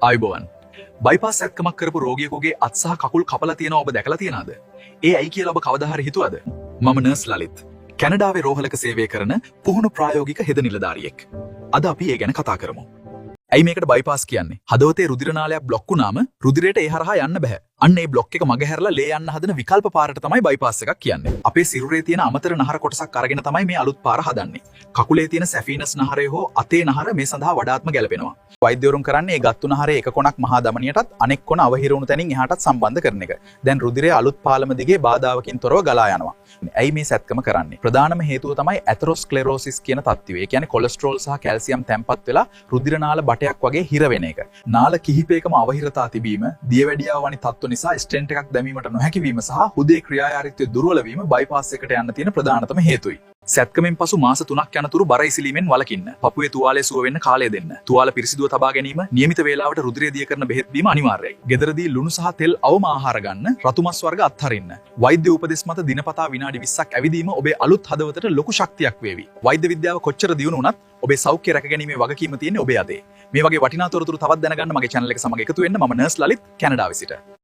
ආයුබෝවන්. බයිපාස් සැත්කමක් කරපු රෝගියෙකුගේ අත් සහ කකුල් කපලා තියෙනවා ඔබ දැකලා තියනවද? ඒ ඇයි කියලා ඔබ කවදා හරි හිතුවද? මම නර්ස් ලලිත්. කැනඩාවේ රෝහලක සේවය කරන පුහුණු ප්‍රායෝගික හෙද නිලධාරියෙක්. අද අපි ඒ ගැන කතා කරමු. ඇයි මේකට බයිපාස් කියන්නේ? හදවතේ රුධිර නාලයක් බ්ලොක් වුණාම රුධිරයට ඒ හරහා යන්න බෑ. අන්න ඒ බ්ලොක් එක මගහැරලා ලේ යන්න හදන විකල්ප පාරට තමයි බයිපාස් එකක් කියන්නේ. අපේ සිරුරේ තියෙන අමතර නහර කොටසක් අරගෙන තමයි මේ අලුත් පාර හදන්නේ. කකුලේ තියෙන සැෆීනස් නහරය හෝ අතේ නහර මේ සඳහා වඩාත්ම ගැලපෙනවා. වෛද්‍යවරුන් කරන්නේ ඒ ගත්තු නහරේ එක කොනක් මහා ධමනියටත් අනෙක් කොන අවහිර වුණු තැනින් එහාටත් සම්බන්ධ කරන එක. දැන් රුධිරය අලුත් පාලම දිගේ බාධාවකින් තොරව ගලා යනවා. ඇයි මේ සැත්කම කරන්නේ? ප්‍රධානම හේතුව තමයි ඇතරොස්ක්ලෙරෝසිස් කියන තත්ත්වය. ඒ කියන්නේ කොලෙස්ටරෝල් සහ කැල්සියම් තැම්පත් වෙලා රුධිර නාල බටයක් වගේ හිර වෙන එක. නාල කිහිපයකම අවහිරතා තිබීම, දියවැඩියාව වැනි තත්ත්ව නිසා ස්ටෙන්ට් එකක් දැමීමට නොහැකි වීම සහ හෘදේ ක්‍රියාකාරීත්වය දුර්වල වීම බයිපාස් එකට යන්න තියෙන ප්‍රධානතම හේතුයි. සැත්කමෙන් පසු මාස 3ක් යනතුරු බර ඉසිලීමෙන් වළකින්න. පපුවේ තුවාලය සුව වෙන්න කාලය දෙන්න. තුවාල පිරිසිදුව තබා ගැනීම, නියමිත වේලාවට රුධිරය දිය කරන බෙහෙත් බීම අනිවාර්යයි. ගෙදරදී ලුණු සහ තෙල් අවම ආහාර ගන්න, රතු මස් වර්ග අත්හරින්න. වෛද්‍ය උපදෙස් මත දිනපතා විනාඩි 20ක් ඇවිදීම ඔබේ අලුත් හදවතට ලොකු ශක්තියක් වේවි. වෛද්‍ය විද්‍යාව කොච්චර දියුණු වුණත් ඔබේ සෞඛ්‍ය රැකගැනීමේ වගකීම තියෙන්නේ ඔබේ අතේ. මේ වගේ වටිනා තොරතුරු තවත් දැනගන්න මගේ channel එක සමග එකතු වෙන්න. මම නර්ස් ලලිත්, කැනඩාවේ සිට.